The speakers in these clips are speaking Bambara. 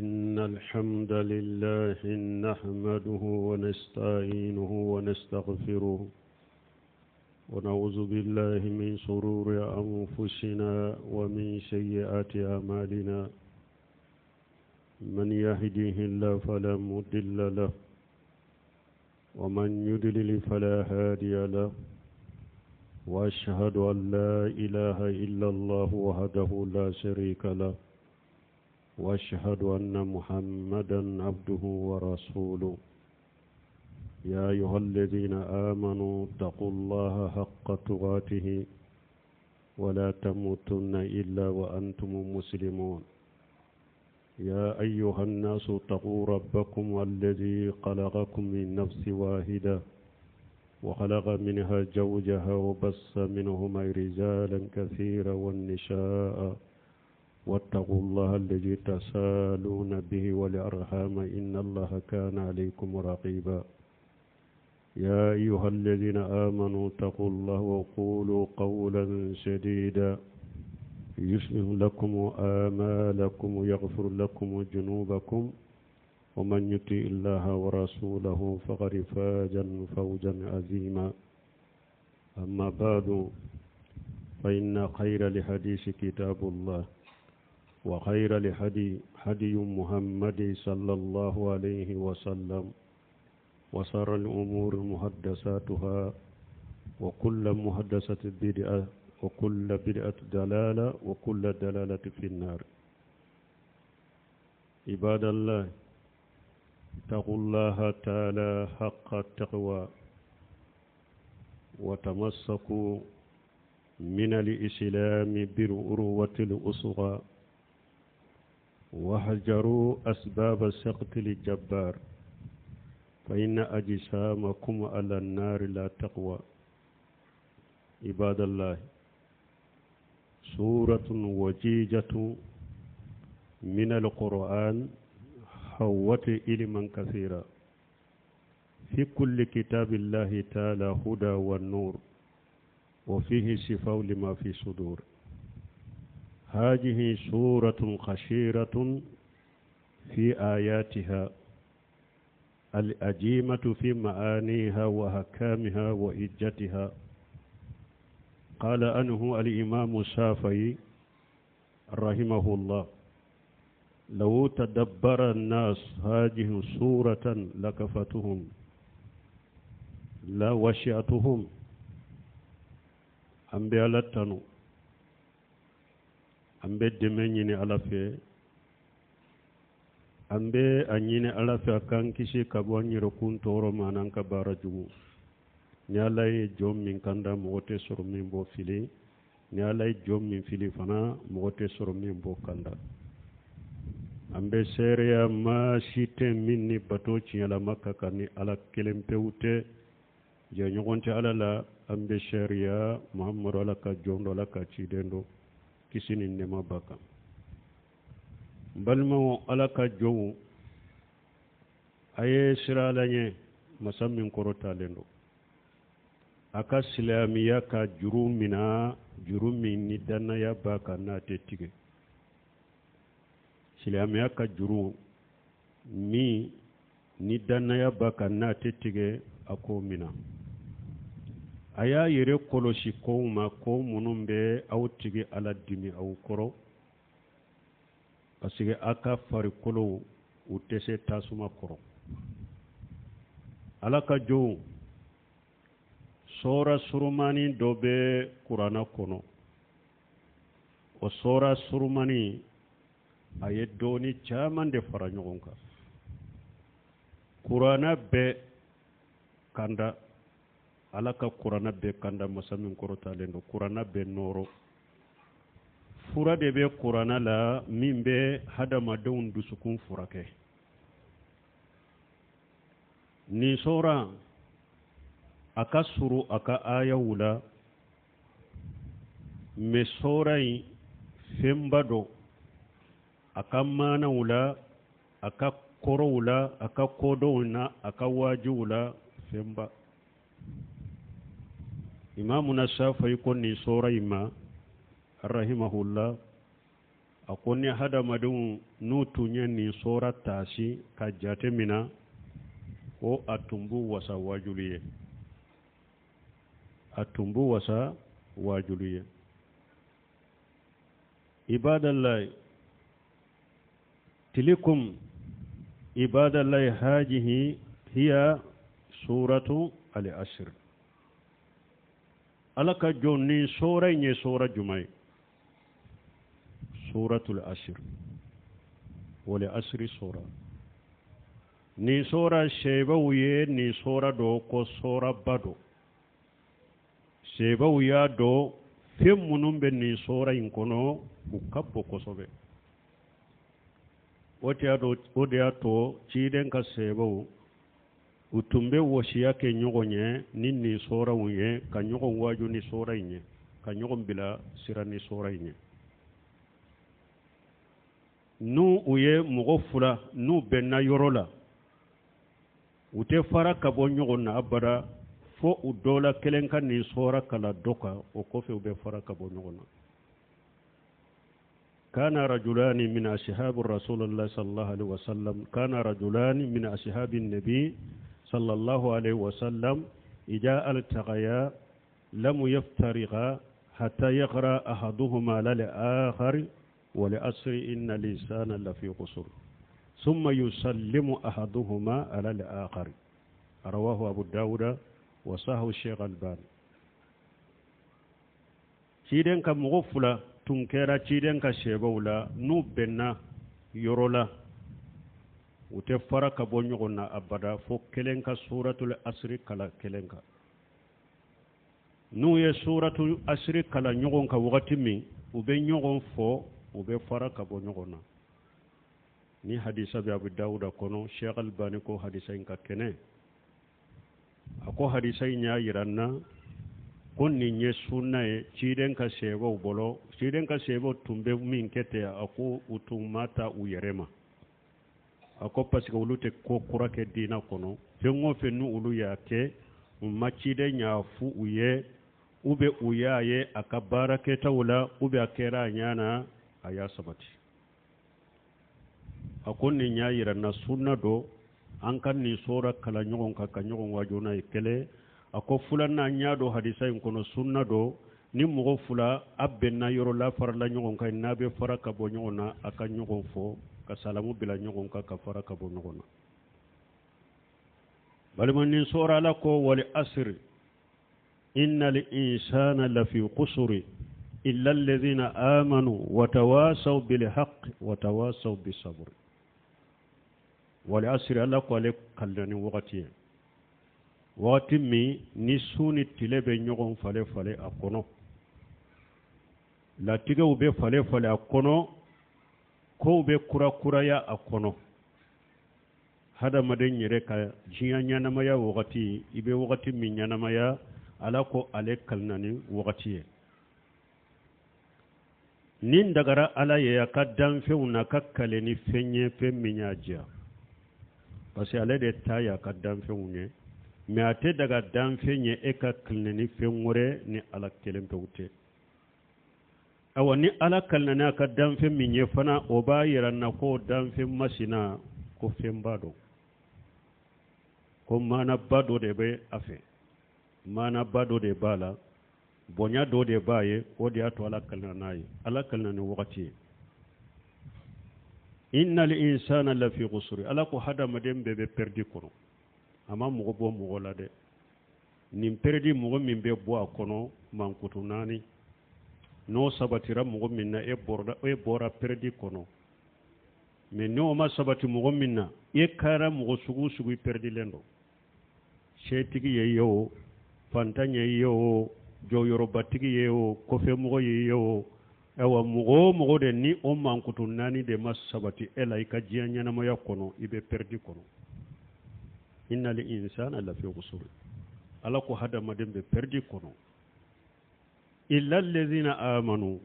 إن الحمد لله نحمده ونستعينه ونستغفره ونعوذ بالله من شرور أنفسنا ومن سيئات أعمالنا من يهديه الله فلا مضل له ومن يضلل فلا هادي له واشهد ان لا اله الا الله وحده لا شريك له واشهد ان محمدا عبده ورسوله يا ايها الذين امنوا اتقوا الله حق تقاته ولا تموتن الا وانتم مسلمون يا أيها الناس اتقوا ربكم الذي خلقكم من نفس واحدة وخلق منها زوجها وبث منهما رجالا كثيرا والنساء واتقوا الله الذي تسالون به والأرحام إن الله كان عليكم رقيبا يا أيها الذين آمنوا اتقوا الله وقولوا قولا سديدا يصلح لكم آمالكم ويغفر لكم ذنوبكم ومن يطع الله ورسوله فقد فاز فوزا عظيما أما بعد فإن خير الحديث كتاب الله وخير الهدي هدي محمد صلى الله عليه وسلم وصار الأمور محدثاتها وكل محدثة بدعة وكل بدعة دلالة وكل دلالة في النار عباد الله اتقوا الله تعالى حق التقوى وتمسكوا من الإسلام بالعروة الأسرى وهجروا أسباب السقط للجبار فإن أجسامكم على النار لا تقوى عباد الله سورة وجيجة من القرآن حوت علما كثيرا في كل كتاب الله تعالى هدى والنور وفيه شفاء لما في صدور هذه سورة قصيرة في آياتها الأجيمة في معانيها وأحكامها وإجتها قال أنه الإمام الشافعي رحمه الله لو تدبر الناس هذه سورة لكفتهم لا وشئتهم an bɛ ala tanu an bɛ dɛmɛ ɲini ala fɛ an bɛ a ɲini ala fɛ a k'an kisi ka bɔ an yɛrɛkun tɔɔrɔ ma an'an ka baara jugu ni ala ye jɔn min kanda mɔgɔ tɛ sɔrɔ min b'o fili ni ala ye jɔn min fili fana mɔgɔ tɛ sɔrɔ min b'o kanda an bɛ seereya maa si tɛ min ni bato tiɲɛlama ka kan ni ala kelen pewu tɛ jɛɲɔgɔn tɛ ala la an bɛ seereya muhamadu ala ka jɔn don ala ka ciden don kisi ni nɛɛma b'a kan n balimaw ala ka jɔnw a ye siran ala ɲɛ masa min kɔrɔtalen don a ka silamɛya ka juru mina juru min ni dannaya b'a kan n'a tɛ tigɛ silamɛya ka juru min ni dannaya b'a kan n'a tɛ tigɛ a k'o mina a y'a yɛrɛ kɔlɔsi kow ma ko minnu bɛ aw tigi ala dimi aw kɔrɔ parce que a ka farikolow u tɛ se tasuma kɔrɔ ala ka jɔnw sɔra surumani dɔ bɛ kuranna kɔnɔ o sɔra surumani a ye dɔɔni caman de fara ɲɔgɔn kan kuranna bɛɛ kanda ala ka kuranna bɛɛ kanda masa min kɔrɔtalen don kuranna bɛɛ nɔɔrɔ fura de bɛ kuranna la min bɛ hadamadenw dusukun furakɛ nin sɔra a ka surun a ka ayaw la mais sɔra in fɛnba don a ka maanaw la a ka kɔrɔw la a ka kodɔnw na a ka waajuw la fɛnba imamuna shafa'i ko nin sɔra in ma rahimahullah A ko ni hadamadenw n'u tun ye nin sora taasi ka jate mina, ko a tun b'u wasa wajuli ye, a tun b'u wasa wajuli ye. Ibadallahi tilikum ibadallahi hajihi hiya suratu al-asr. Ala ka jɔn, nin sora in ye sora jumɛn ye? Suratul asr, wal asri sora. Nin sora, seebaw ye nin sora dɔn ko soraba don. Seebaw y'a dɔn fɛn minnu bɛ nin sora in kɔnɔ, u ka bon kosɛbɛ. O de y'a to ciden ka seebaw, u tun bɛ wasiya kɛ ɲɔgɔn ye ni nin soraw ye, ka ɲɔgɔn waaju ni sora in ye, ka ɲɔgɔn bila sira ni sora in ye. N'u u ye mɔgɔ fila, n'u bɛnna yɔrɔ la, u tɛ fara ka bɔ ɲɔgɔn na abada fo u dɔ la kelen ka nin sora kalan dɔ kan. O kɔfɛ, u bɛ fara ka bɔ ɲɔgɔn na. كان رجلان من أصحاب رسول الله صلى الله عليه وسلم، كان رجلان من أصحاب النبي صلى الله عليه وسلم، إذا التقيا لم يفترقا حتى يقرأ أحدهما على الآخر والعصر إن الإنسان لفي خسر، ثم يسلم أحدهما على الآخر. رواه أبو داود وصححه الشيخ الألباني. Ciden ka mɔgɔ fila tun kɛra ciden ka sɛbɛw la, n'u bɛnna yɔrɔ la, u tɛ fara ka bɔ ɲɔgɔn na abada fo kelen ka suratul asiri kalan kelen kan. N'u ye suratul asiri kalan ɲɔgɔn kan wagati min, u bɛ ɲɔgɔn fɔ, u bɛ fara ka bɔ ɲɔgɔn na. Ni hadisa bɛ Abu Dawuda kɔnɔ. Sheikh Albani ko hadisa in ka kɛnɛ. A ko hadisa in y'a yira n na ko nin ye sunna ye ciden ka sɛbɛw bolo. Ciden ka sɛbɛw tun bɛ min kɛ ten, a ko u tun ma ta u yɛrɛ ma. A ko parce que olu tɛ ko kura kɛ diinɛ kɔnɔ. Fɛn o fɛn n'u olu y'a kɛ, u ma ciden y'a fu u ye, u bɛ u y'a ye a ka baarakɛtaw la, u bɛ a kɛra a ɲɛ na, a y'a sabati. A ko nin y'a yira na sunna don an ka nin sora kalan ɲɔgɔn kan, ka ɲɔgɔn waaju n'a ye. Kelen. A ko filanan, y'a dɔn hadisa in kɔnɔ, sunna don ni mɔgɔ fila a bɛnna yɔrɔ la, farala ɲɔgɔn kan, n'a bɛ fara ka bɔ ɲɔgɔn na, a ka ɲɔgɔn fɔ, ka salamu bila ɲɔgɔn kan, ka fara ka bɔ ɲɔgɔn na. Balima, nin sora, Ala ko wal asri innal insana lafi khusri illa alladhina amanu wa tawasaw bil haqq wa tawasaw bis sabr. Wal asri, Ala ko ale kalina ni wagati ye, wagati min ni su ni tile bɛ ɲɔgɔn fale fale a kɔnɔ, latigɛw bɛ fale fale a kɔnɔ, kow bɛ kurakuraya a kɔnɔ. Hadamaden yɛrɛ ka diɲɛ ɲɛnamaya wagati, i bɛ wagati min ɲɛnamaya, Ala ko ale kalina ni wagati ye. Nin dagara Ala ye a ka danfɛnw na ka kale ni fɛn ye, fɛn min y'a diya, parce que ale de ta y'a ka danfɛnw ye. Mais a tɛ daga danfɛn ye e ka kalina ni fɛn wɛrɛ ni Ala kelen pewu tɛ. Awa, ni Ala kalina n'a ka danfɛn min ye fana, o b'a yira na ko danfɛn masina ko fɛnba don, ko maanaba dɔ de bɛ a fɛ, maanaba dɔ de b'a la, bonya dɔ de b'a ye. O de y'a to Ala kalina n'a ye, Ala kalina ni wagati ye. Innal insana lafi khusri. Ala ko hadamaden bɛɛ bɛ perte kɔnɔ. A ma mɔgɔ bɔ mɔgɔ la dɛ. Nin perte, mɔgɔ min bɛ bɔ a kɔnɔ, mankutu naani, n'o sabatira mɔgɔ min na, e bɔra perte kɔnɔ. Mais n'o ma sabati mɔgɔ min na, e kɛra mɔgɔ sugu sugu, perdilen don. Setigi ye ye o, fantan ye ye o, jɔyɔrɔbatigi ye o, kɔfɛmɔgɔ ye ye o, ayiwa, mɔgɔ o mɔgɔ de ni o mankutu naani de ma sabati e la i ka diɲɛ ɲɛnamaya kɔnɔ, i bɛ perte kɔnɔ. Innal insana lafi khusr. Ala ko hadamaden bɛ perte kɔnɔ. Illa allazina amanu.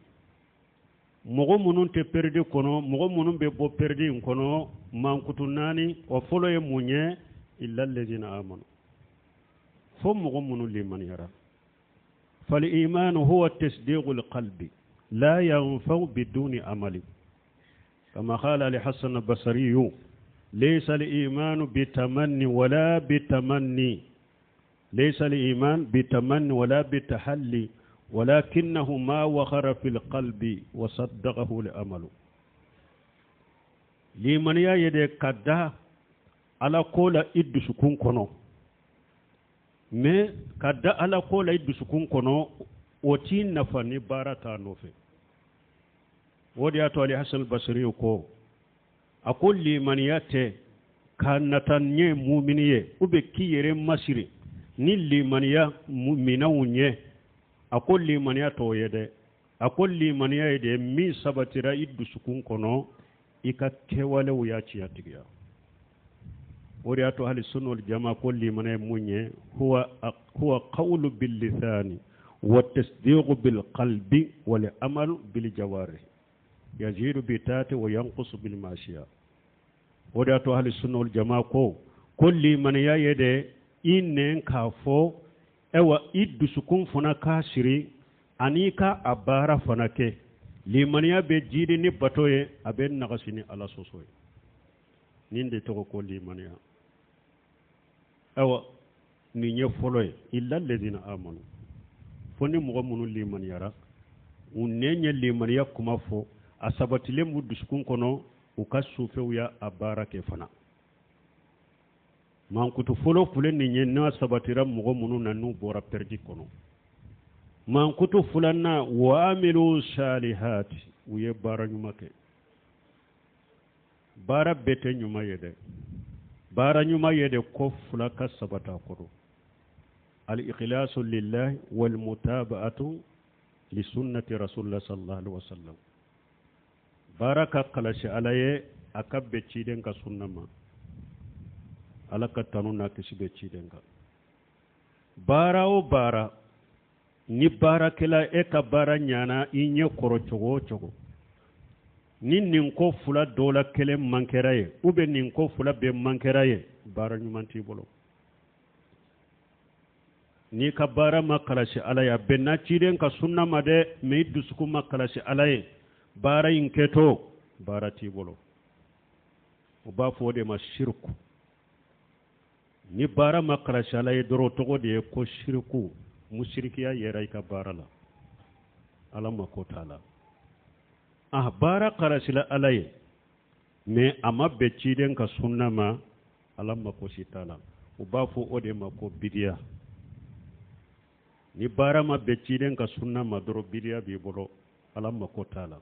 Mɔgɔ minnu tɛ perte kɔnɔ, mɔgɔ minnu bɛ bɔ perte in kɔnɔ, mankutu naani, o fɔlɔ ye mun ye? Illa allazina amanu, fo mɔgɔ minnu limaniyara. Fal imanu huwa tasdiqul qalbi la yanfa'u biduni amali. Kama qala al-Hasan al-Basri laysa al-iman bitamanni wala bitamanni laysa al-iman bitamanni wala bitahalli walakinahu ma waqara fil qalbi wa saddaqahu al-amalu. Limaniya ye de ka da Ala ko la i dusukun kɔnɔ, mais ka da Ala ko la i dusukun kɔnɔ, o t'i nafa ni baara t'a nɔfɛ. O de y'a to Ali Hasan Basiri ko, a ko limaniya tɛ ka nata n ye mumini ye ou bien k'i yɛrɛ masiri ni limaniya minɛnw ye. A ko limaniya t'o ye dɛ. A ko limaniya ye de min sabatira i dusukun kɔnɔ, i ka kɛwalew y'a tiɲɛtigiya. O de y'a to ahli sunna wal jama ko limaniya ye mun ye, huwa qawlu bil lisani wa tasdiqu bil qalbi wal amalu bil jawarih yazidu bi taati wa yanqusu bil masiya. O de y'a to ahli sunna wal jama ko limaniya ye de i nɛn k'a fɔ, ayiwa i dusukun fana k'a siri ani ka a baara fana kɛ. Limaniya bɛ jidi ni bato ye, a bɛ nagasi ni Ala sɔsɔ ye. Nin de tɔgɔ ko limaniya. Ayiwa nin ye fɔlɔ ye, illa alladhina amanu, fo ni mɔgɔ minnu limaniyara, u nɛn ye limaniya kuma fɔ, a sabatilen b'u dusukun kɔnɔ, u ka sufɛw y'a baara kɛ fana. Mankutu fɔlɔ filɛ nin ye, n'a sabatira mɔgɔ minnu na, n'u bɔra pɛrɛdi kɔnɔ. Mankutu filanan, wa amilu salihati, u ye baara ɲuman kɛ. Baara bɛɛ tɛ ɲuman ye dɛ. Baara ɲuman ye de ko fila ka sabata a kɔrɔ, al-ikhlasu lillahi wal mutaba'atu li sunnati rasulillah sallallahu alaihi wasallam. Baara ka kalasi Ala ye, a ka bɛn ciden ka sunna ma. Ala ka tanu n'a kisi bɛ ciden kan. Baara o baara ni baarakɛla, e ka baara ɲana i ɲɛ kɔrɔ cogo o cogo, ni nin ko fila dɔ la kelen man kɛra ye, ou bien nin ko fila bɛɛ man kɛra ye, baara ɲuman t'i bolo. N'i ka baara ma kalasi Ala ye, a bɛnna ciden ka sunna ma dɛ, mais i dusukun ma kalasi Ala ye baara in kɛtɔ, baara t'i bolo. O b'a fɔ o de ma siriku. Ni baara ma kalasi Ala ye dɔrɔn, o tɔgɔ de ye ko siriku. Musirikiya yɛrɛ i ka baara la, Ala mako t'a la. A baara kalasila Ala ye, mais a ma bɛn ciden ka sunna ma, Ala mako si t'a la. U b'a fɔ o de ma ko bidiya. Ni baara ma bɛn ciden ka sunna ma dɔrɔn, bidiya b'i bolo, Ala mako t'a la.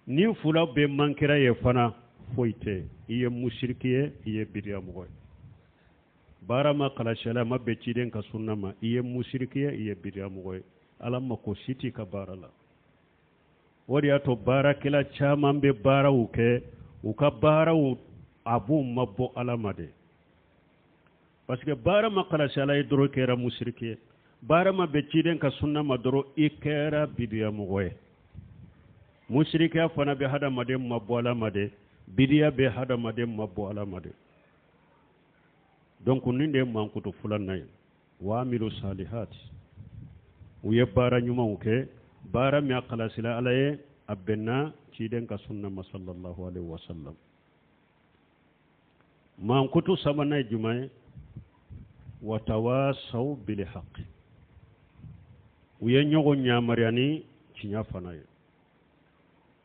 Ni fila bɛɛ man kɛra ye fana, foyi tɛ, i ye musiriki ye, i ye bidiya mɔgɔ ye. Baara ma kalasi Ala, ma bɛn ciden ka sunna ma, i ye musiriki ye, i ye bidiya mɔgɔ ye, Ala mako si t'i ka baara la. O de y'a to baarakɛla caman bɛ baaraw kɛ, u ka baaraw a b'u ma bɔ Ala ma dɛ, parce que baara ma kalasi Ala ye dɔrɔn, i kɛra musiriki ye. Baara ma bɛn ciden ka sunna ma dɔrɔn, i kɛra bidiya mɔgɔ ye. Musirikiya fana bɛ hadamaden ma bɔ Ala ma dɛ, bidiya bɛ hadamaden ma bɔ Ala ma dɛ. Donc nin de ye mankutu filanan ye, wa amilu salihat, u ye baara ɲumanw kɛ, baara min a kalasila Ala ye, a bɛnna ciden ka sunna ma sallallahu alaihi wasallam. Mankutu sabanan ye jumɛn ye? Wa tawasaw bil haqq, u ye ɲɔgɔn yamaruya ni tiɲɛ fana ye.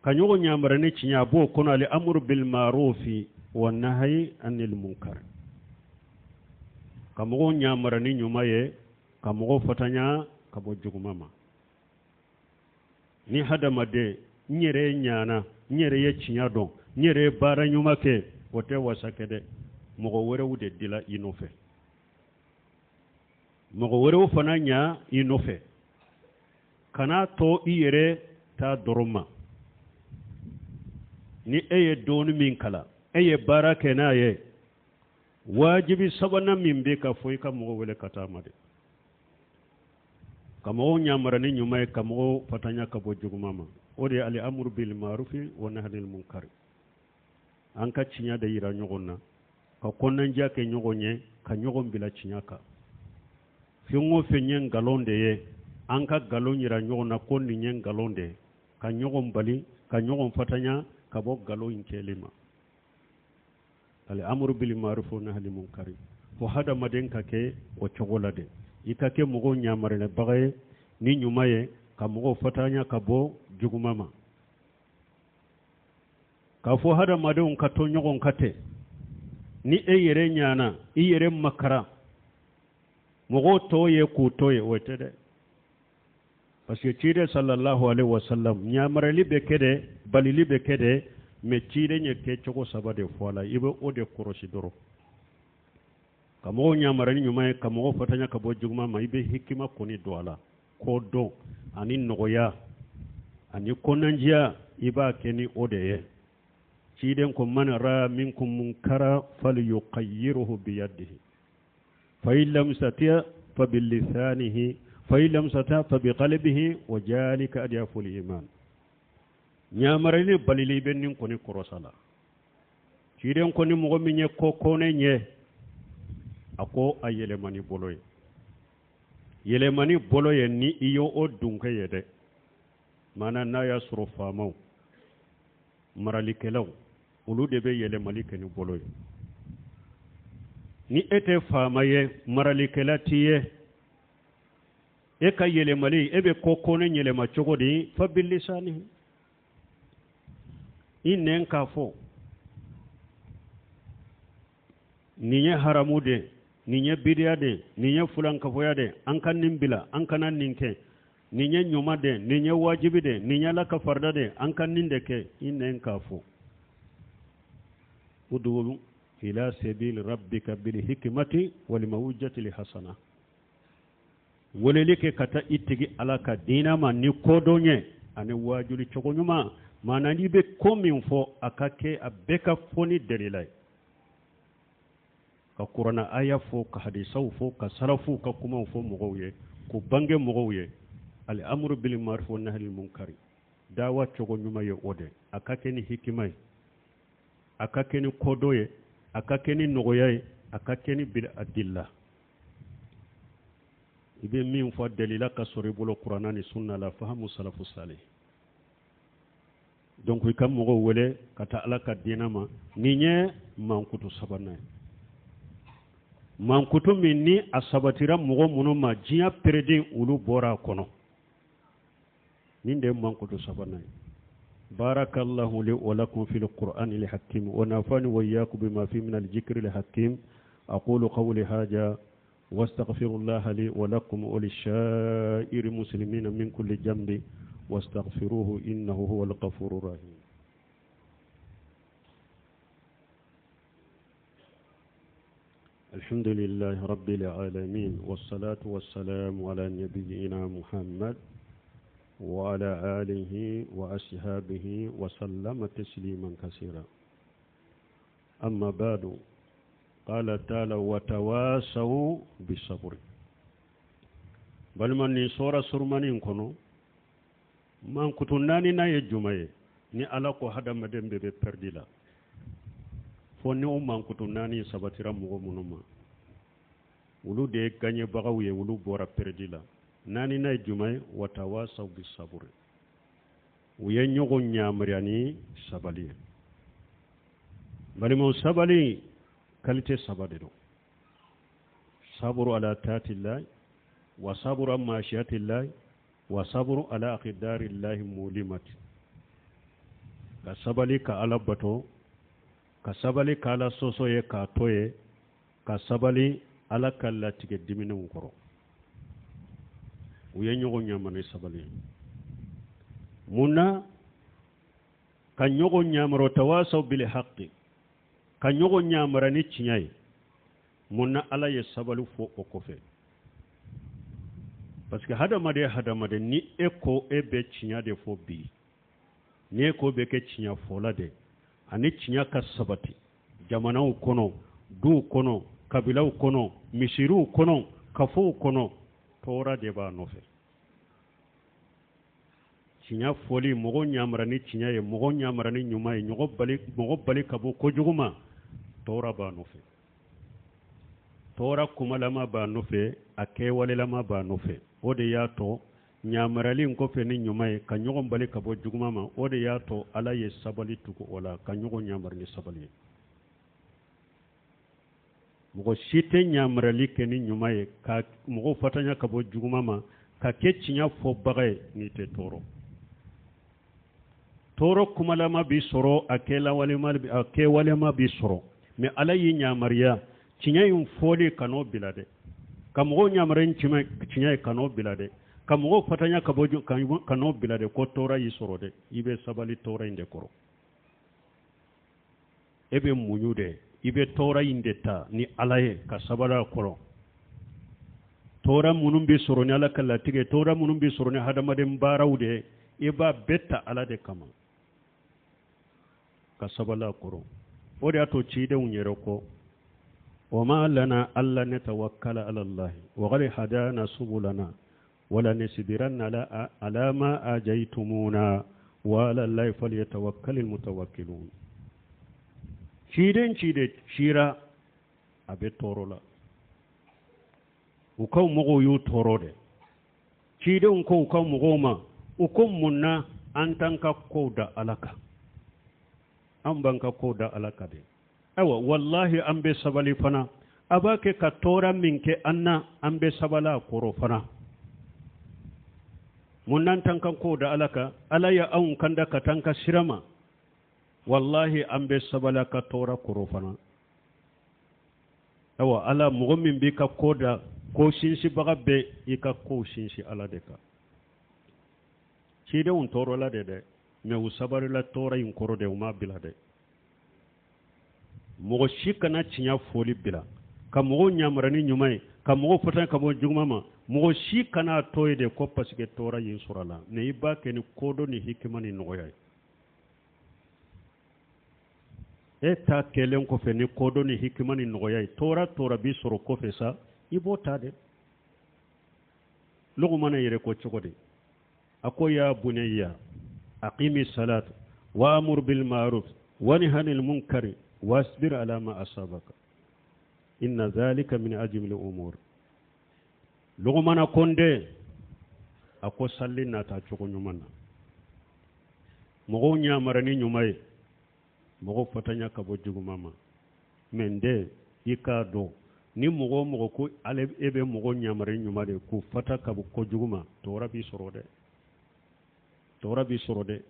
Ka ɲɔgɔn yamaruya ni tiɲɛ, a b'o kɔnɔ al amru bil ma'rufi wa nahyi anil munkar, ka mɔgɔw yamaruya ni ɲuman ye, ka mɔgɔw fatanya ka bɔ juguman ma. Ni hadamaden n yɛrɛ ɲana, n yɛrɛ ye tiɲɛ dɔn, n yɛrɛ ye baara ɲuman kɛ, o tɛ wasa kɛ dɛ. Mɔgɔ wɛrɛw de dila i nɔfɛ, mɔgɔ wɛrɛw fana ɲa i nɔfɛ. Kana to i yɛrɛ ta dɔrɔn ma. Ni e ye dɔɔni min kalan, e ye baara kɛ n'a ye, wajibi sabanan min bɛ ka fɔ, i ka mɔgɔ wele ka taa ma dɛ, ka mɔgɔw yamaruya ni ɲuman ye, ka mɔgɔw fatanya ka bɔ juguman ma. O de ye al amru bil ma'rufi wa nahyi anil munkar. An ka tiɲɛ de yira ɲɔgɔn na, ka kɔnɔnajɛya kɛ ɲɔgɔn ye, ka ɲɔgɔn bila tiɲɛ kan. Fɛn o fɛn ye nkalon de ye, an ka nkalon yira ɲɔgɔn na ko nin ye nkalon de ye, ka ɲɔgɔn bali, ka ɲɔgɔn fatanya. ka bɔ nkalon in kɛli ma. Al-amru bil ma'ruf wa nahyi anil munkari, fo hadamaden ka kɛ o cogo la de. I ka kɛ mɔgɔw ɲamarinabaga ye ni ɲuman ye, ka mɔgɔw fatanya ka bɔ juguman ma. K'a fɔ hadamadenw ka to ɲɔgɔn kan ten, ni e yɛrɛ ɲana, i yɛrɛ makara mɔgɔw tɔw ye k'u to yen, o tɛ dɛ. Parce que ciden sallallahu alaihi wasallam, ɲamarali bɛ kɛ dɛ, balili bɛ kɛ dɛ, mais ciden ye kɛcogo saba de fɔ a la. I bɛ o de kɔrɔsi dɔrɔn, ka mɔgɔw ɲamara ni ɲuman ye, ka mɔgɔw fatanya ka bɔ juguman ma. I bɛ hikima kɔni don a la, kɔdɔn ani nɔgɔya ani kɔnɔnandiya, i b'a kɛ ni o de ye. Ciden ko man ra minkum munkara falyughayyirhu biyadihi, fa in lam yastati fa bilisanihi, fa in lam yastati fa biqalbihi, wa zalika ad'aful iman. Ɲamarali balili bɛ nin kɔni kɔrɔsa la. Ciden ko ni mɔgɔ min ye ko kɔnɛ ɲɛ, a ko a yɛlɛma ni bolo ye, yɛlɛma ni bolo ye. Ni i y'o dunkɛ ye dɛ, maana n'a y'a sɔrɔ faamaw, maralikɛlaw, olu de bɛ yɛlɛmali kɛ ni bolo ye. Ni e tɛ faama ye, maralikɛla t'i ye, e ka yɛlɛmali, e bɛ ko kɔnɛ yɛlɛma cogo di? Fa bilisani, i nɛn k'a fɔ nin ye haramu de, nin ye bidiya de, nin ye fulankafoya de, an ka nin bila, an kana nin kɛ. Nin ye ɲuman de, nin ye wajibi de, nin ye Ala ka farida de, an ka nin de kɛ. I nɛn k'a fɔ udu ila sabili rabbika bil hikmati wal mawujjati li hasana, weleli kɛ ka taa i tigi Ala ka diinɛ ma ni kodɔn ye ani waajuli cogo ɲuman. Maana n'i bɛ ko min fɔ, a ka kɛ, a bɛɛ ka fɔ ni dalila ye, ka kuranna aya fɔ, ka hadisaw fɔ, ka salafuw ka kumaw fɔ mɔgɔw ye, k'u bange mɔgɔw ye. Al amru bil ma'ruf wa nahyi anil munkari, dawa cogo ɲuman ye o de, a ka kɛ ni hikima ye, a ka kɛ ni kodɔn ye, a ka kɛ ni nɔgɔya ye, a ka kɛ ni bil adilla. I bɛ min fɔ, dalila ka sɔrɔ i bolo kuranna ni sunna la, fahamu salafu salih. Donc i ka mɔgɔw wele ka taa Ala ka diinɛ ma. Nin ye mankutu sabanan ye, mankutu min ni a sabatira mɔgɔ minnu ma, diɲɛ pereden, olu bɔra a kɔnɔ. Nin de ye mankutu sabanan ye. Barakallahu li wa lakum fil qur'ani al hakim wa nafani wa iyyakum bima fi min al dhikri al hakim. Aqulu qawli hadha واستغفر الله لي ولكم وللشائر المسلمين من كل جنب واستغفروه إنه هو الغفور الرحيم. الحمد لله رب العالمين، والصلاة والسلام على نبينا محمد وعلى آله وأصحابه وسلم تسليما كثيرا. أما بعد، قال تعالى وتواصوا بالصبر. Balima, nin sɔra surumani in kɔnɔ, mankutu naaninan ye jumɛn ye? Ni Ala ko hadamaden bɛɛ bɛ pɛridi la fo ni o mankutu naani sabatira mɔgɔ minnu ma, olu de ye gaɲɛbagaw ye, olu bɔra pɛridi la. Naaninan ye jumɛn ye? Watawasaw bisaburi, u ye ɲɔgɔn ɲamariya ni sabali ye. Balimaw, sabali qualité saba de don: saburu ala taatillahi, wa saburu an maasiyatillahi, wa saburu ala aqdarillahi mulimati. Ka sabali ka Ala bato, ka sabali ka Ala sɔsɔ ye k'a to ye, ka sabali Ala ka latigɛ diminenw kɔrɔ. U ye ɲɔgɔn ɲamana sabali ye. Mun na ka ɲɔgɔn ɲamara? Tawasaw bil haqqi, ka ɲɔgɔn ɲamara ni tiɲɛ ye. Mun na Ala ye sabali fɔ o kɔfɛ? Parce que hadamaden, hadamaden, ni e ko e bɛ tiɲɛ de fɔ bi, ni e ko bɛ kɛ tiɲɛ fɔla de ani tiɲɛ ka sabati jamanaw kɔnɔ, duw kɔnɔ, kabilaw kɔnɔ, misiriw kɔnɔ, kafow kɔnɔ, tɔɔrɔ de b'a nɔfɛ. Tiɲɛ fɔli, mɔgɔ ɲamara ni tiɲɛ ye, mɔgɔ ɲamara ni ɲuman ye, mɔgɔ bali ka bɔ kojugu ma, tɔɔrɔ b'a nɔfɛ. Tɔɔrɔ kumalama b'a nɔfɛ, a kɛwalelama b'a nɔfɛ. O de y'a to Ɲamarali in kɔfɛ ni ɲuman ye, ka ɲɔgɔn bali ka bɔ juguman ma, o de y'a to Ala ye sabali tugu o la, ka ɲɔgɔn ɲamari ni sabali ye. Mɔgɔ si tɛ ɲamarali kɛ ni ɲuman ye, ka mɔgɔw fatanya ka bɔ juguman ma, ka kɛ tiɲɛ fɔbaga ye, n'i tɛ tɔɔrɔ. Tɔɔrɔ kumalama b'i sɔrɔ, a kɛwalema b'i sɔrɔ, mais Ala y'i ɲamariya tiɲɛ in fɔli kan'o bila dɛ, ka mɔgɔw ɲamariya ni tiɲɛ ye kan'o bila dɛ, ka mɔgɔw fatanya ka bɔ kan'o bila dɛ, ko tɔɔrɔ y'i sɔrɔ dɛ, i bɛ sabali tɔɔrɔ in de kɔrɔ. E bɛ muɲu de, i bɛ tɔɔrɔ in de ta ni Ala ye ka sabali a kɔrɔ. Tɔɔrɔ minnu bɛ sɔrɔ ni Ala ka latigɛ, tɔɔrɔ minnu bɛ sɔrɔ ni hadamaden baaraw de, i b'a bɛɛ ta Ala de kama ka sabali a kɔrɔ. O de y'a to cidenw yɛrɛ ko wa ma lana alla natawakkala ala Allahi wa qad hadana subulana wala nasbiranna ala ma azaytumuna wa ala Allahi falyatawakkalil mutawakkilun. Ciden ciden cira a bɛ tɔɔrɔ la, u ka mɔgɔw y'u tɔɔrɔ dɛ. Cidenw ko u ka mɔgɔw ma, u ko mun na an t'an ka kow da Ala kan, an b'an ka kow da Ala kan dɛ. Ayiwa, walahi an bɛ sabali fana, a b'a kɛ ka tɔɔrɔ min kɛ an na, an bɛ sabali a kɔrɔ fana. Mun n'an t'an ka kow da Ala kan? Ala ye anw kanda ka taa an ka sira ma, walahi an bɛ sabali a ka tɔɔrɔ kɔrɔ fana. Ayiwa, Ala, mɔgɔ min b'i ka ko da, ko sinsinbaga bɛ i ka kow sinsin Ala de kan. Cidenw tɔɔrɔla de dɛ, mais u sabalila tɔɔrɔ in kɔrɔ de, u m'a bila dɛ. Mɔgɔ si kana tiɲɛ fɔli bila, ka mɔgɔw ɲamara ni ɲuman ye, ka mɔgɔw fɔta ka bɔ juguman ma. Mɔgɔ si kana to ye de ko parce que tɔɔrɔ y'i sɔrɔ a la, mais i b'a kɛ ni kodɔn ni hikima ni nɔgɔya ye. E ta kɛlen kɔfɛ ni kodɔn ni hikima ni nɔgɔya ye, tɔɔrɔ tɔɔrɔ b'i sɔrɔ kɔfɛ sa, i b'o ta dɛ. Lugumana yɛrɛ ko cogo di? A ko ya bunayya aqimi salat wa amur bil ma'ruf wa nahy anil munkari wasbir ala ma asabaka inna dhalika min ajmi al umur. Lugumana konde a ko salli nata cogo ɲuman na, mɔgɔw ɲamara ni ɲuman ye, mɔgɔw fatanya ka bɔ juguman ma. Mais n den, i k'a dɔn ni mɔgɔ o mɔgɔ ko ale e bɛ mɔgɔ ɲamara ni ɲuman de k'u fata ka bɔ kojugu ma, tɔɔrɔ b'i sɔrɔ dɛ, tɔɔrɔ b'i sɔrɔ dɛ.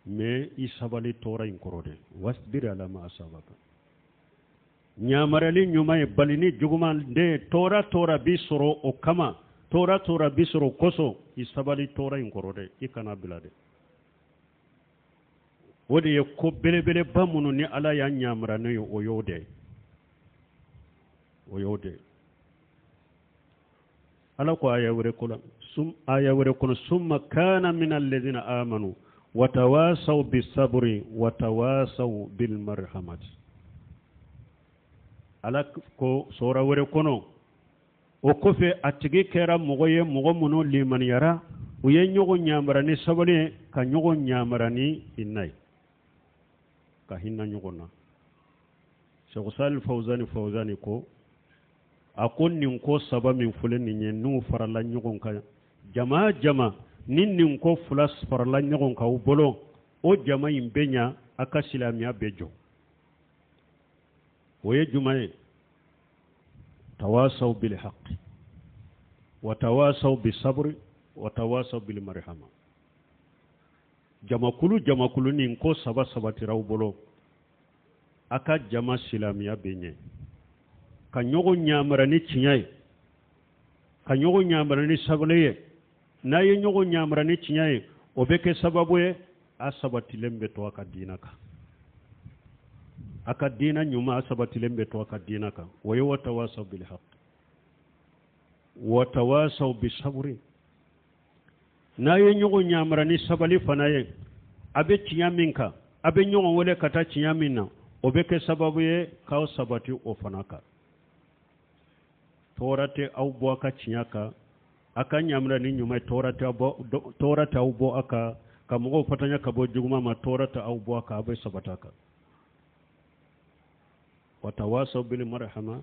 Mais i sabali tɔɔrɔ in kɔrɔ dɛ, wasbir ala ma asabaka. Ɲamarali ɲuman ye bali ni juguman den, tɔɔrɔ tɔɔrɔ b'i sɔrɔ o kama, tɔɔrɔ tɔɔrɔ b'i sɔrɔ o kosɔn, i sabali tɔɔrɔ in kɔrɔ dɛ, i kana bila dɛ. O de ye ko belebeleba minnu ni Ala y'a ɲamara n'o ye, o y'o de ye, o y'o de ye. Ala ko aya wɛrɛ kɔnɔ, sum, aya wɛrɛ kɔnɔ, summa kana min alladhina amanu wa tawasaw bisabri wa tawasaw bil marhamati. Ala ko sura wɛrɛ kɔnɔ, o kɔfɛ a tigi kɛra mɔgɔ ye, mɔgɔ minnu limaniyara, u ye ɲɔgɔn ɲamara ni sabali ye, ka ɲɔgɔn ɲamara ni hinɛ ye, ka hinɛ ɲɔgɔn na. Sɛku Salih Fawzani Fawzani ko, a ko nin ko saba min filɛ nin ye, n'u farala ɲɔgɔn kan, jama jama ni nin ko fila farala ɲɔgɔn kan u bolo, o jama in bɛ ɲa, a ka silamɛya bɛ jɔ. O ye jumɛn ye? Tawasaw bil haqqi wa tawasaw bis sabri wa tawasaw bil marhama. Jamakulu jamakulu nin ko saba sabatira u bolo, a ka jama silamɛya bɛ ɲɛ, ka ɲɔgɔn ɲamara ni tiɲɛ ye, ka ɲɔgɔn ɲamara ni sabali ye. N'a ye ɲɔgɔn ɲamara ni tiɲɛ ye, o bɛ kɛ sababu ye a sabatilen bɛ to a ka diina kan, a ka diina ɲuman a sabatilen bɛ to a ka diina kan. O ye wa tawasaw bil haqq wa tawasaw bis sabri. N'a ye ɲɔgɔn ɲamara ni sabali fana ye, a bɛ tiɲɛ min kan, a bɛ ɲɔgɔn wele ka taa tiɲɛ min na, o bɛ kɛ sababu ye k'aw sabati o fana kan. Tɔɔrɔ tɛ aw bɔ a ka tiɲɛ kan, a ka ɲamara ni ɲuman ye, tɔɔrɔ tɛ aw bɔ a kan, ka mɔgɔw fatanya ka bɔ juguman ma, tɔɔrɔ tɛ aw bɔ a kan, aw bɛ sabati a kan. Wa tawasaw bil marhama.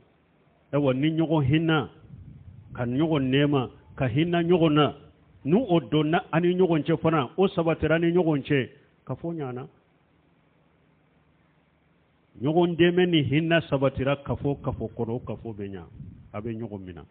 Ayiwa, ni ɲɔgɔn hinɛ, ka ɲɔgɔn nɛɛma, ka hinɛ ɲɔgɔn na, N'u o donna an ni ɲɔgɔn cɛ fana, o sabatira an ni ɲɔgɔn cɛ, kafo ɲana. Ɲɔgɔn dɛmɛ ni hinɛ sabatira kafo kafo kɔnɔ, o kafo bɛ ɲa, a bɛ ɲɔgɔn minɛ.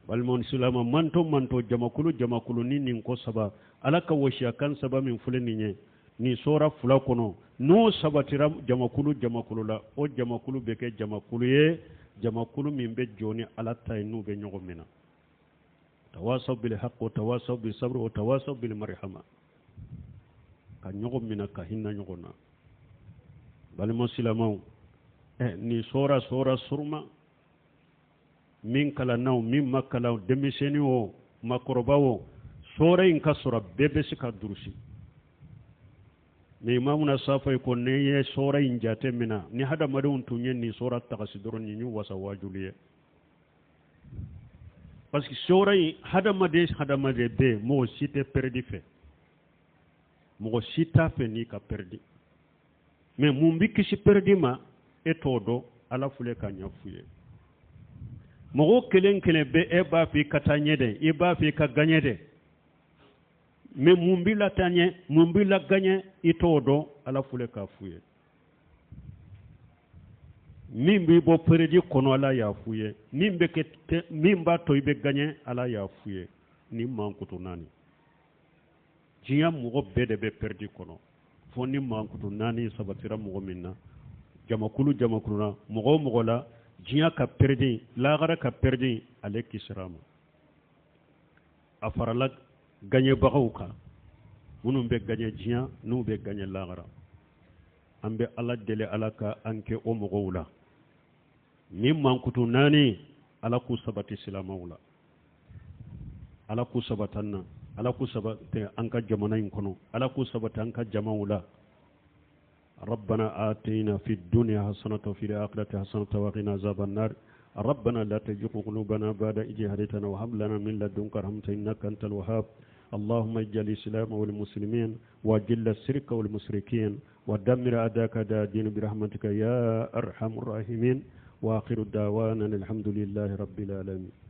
Balimaw silama, manto manto, jamakulu jamakulu, ni nin ko saba, Ala ka wasiya kan saba min filɛ nin ye nin sɔra fila kɔnɔ, n'o sabatira jamakulu jamakulu la, o jamakulu bɛ kɛ jamakulu ye, jamakulu min bɛ jɔ ni Ala ta ye, n'u bɛ ɲɔgɔn minɛ. Tawasaw bil haqq wa tawasaw bis sabr wa tawasaw bil marhama, ka ɲɔgɔn minɛ, ka hinɛ ɲɔgɔn na. Balima silamaw, nin sɔra sɔra suruma min kalanna o, min ma kalan, denmisɛnnin o, makɔrɔba o, sɔra in ka sɔrɔ bɛɛ bɛ se ka durusi. Mais Imamuna Safayi ko n'i ye sɔra in jate minɛ, ni hadamadenw tun ye nin sɔra tagasi dɔrɔn, nin y'u wasa wajuli ye. Parce que sɔra in, hadamaden hadamaden bɛɛ, mɔgɔ si tɛ pɛrɛdi fɛ, mɔgɔ si t'a fɛ n'i ka pɛrɛdi. Mais mun bɛ kisi pɛrɛdi ma, e t'o dɔn, Ala filɛ ka ɲɛf'u ye. Mɔgɔ kelen kelen bɛ, e b'a fɛ i ka taa ɲɛ dɛ, i b'a fɛ i ka gaɲɛ dɛ, mais mun b'i la taa ɲɛ, mun b'i la gaɲɛ, i t'o dɔn, Ala filɛ k'a f'u ye. Min b'i bɔ pɛrɛdi kɔnɔ, Ala y'a f'u ye. Min bɛ kɛ, min b'a to i bɛ gaɲɛ, Ala y'a f'u ye. Ni mankutu naani, diɲɛ mɔgɔ bɛɛ de bɛ pɛrɛdi kɔnɔ, fo ni mankutu naani sabatira mɔgɔ min na, jamakulu jamakulu na, mɔgɔ o mɔgɔ la, diɲɛ ka pɛrɛdi, lahara ka pɛrɛdi, ale kisira ma. A farala gaɲɛbagaw kan, minnu bɛ gaɲɛ diɲɛ, n'u bɛ gaɲɛ lahara. An bɛ Ala deli, Ala ka an kɛ o mɔgɔw la. Ni mankutu naani, Ala k'u sabati silamaw la, Ala k'u sabati an na, Ala k'u sabati an ka jamana in kɔnɔ, Ala k'u sabati an ka jamaw la. ربنا آتينا في الدنيا حسنة وفي الآخرة حسنة وقنا عذاب النار. ربنا لا تزغ قلوبنا بعد إذ هديتنا وهب لنا من لدنك رحمة إنك أنت الوهاب. اللهم اجعل الإسلام والمسلمين، وأذل الشرك والمشركين، ودمر أعداءك أعداء الدين برحمتك يا أرحم الراحمين. وآخر دعوانا الحمد لله رب العالمين.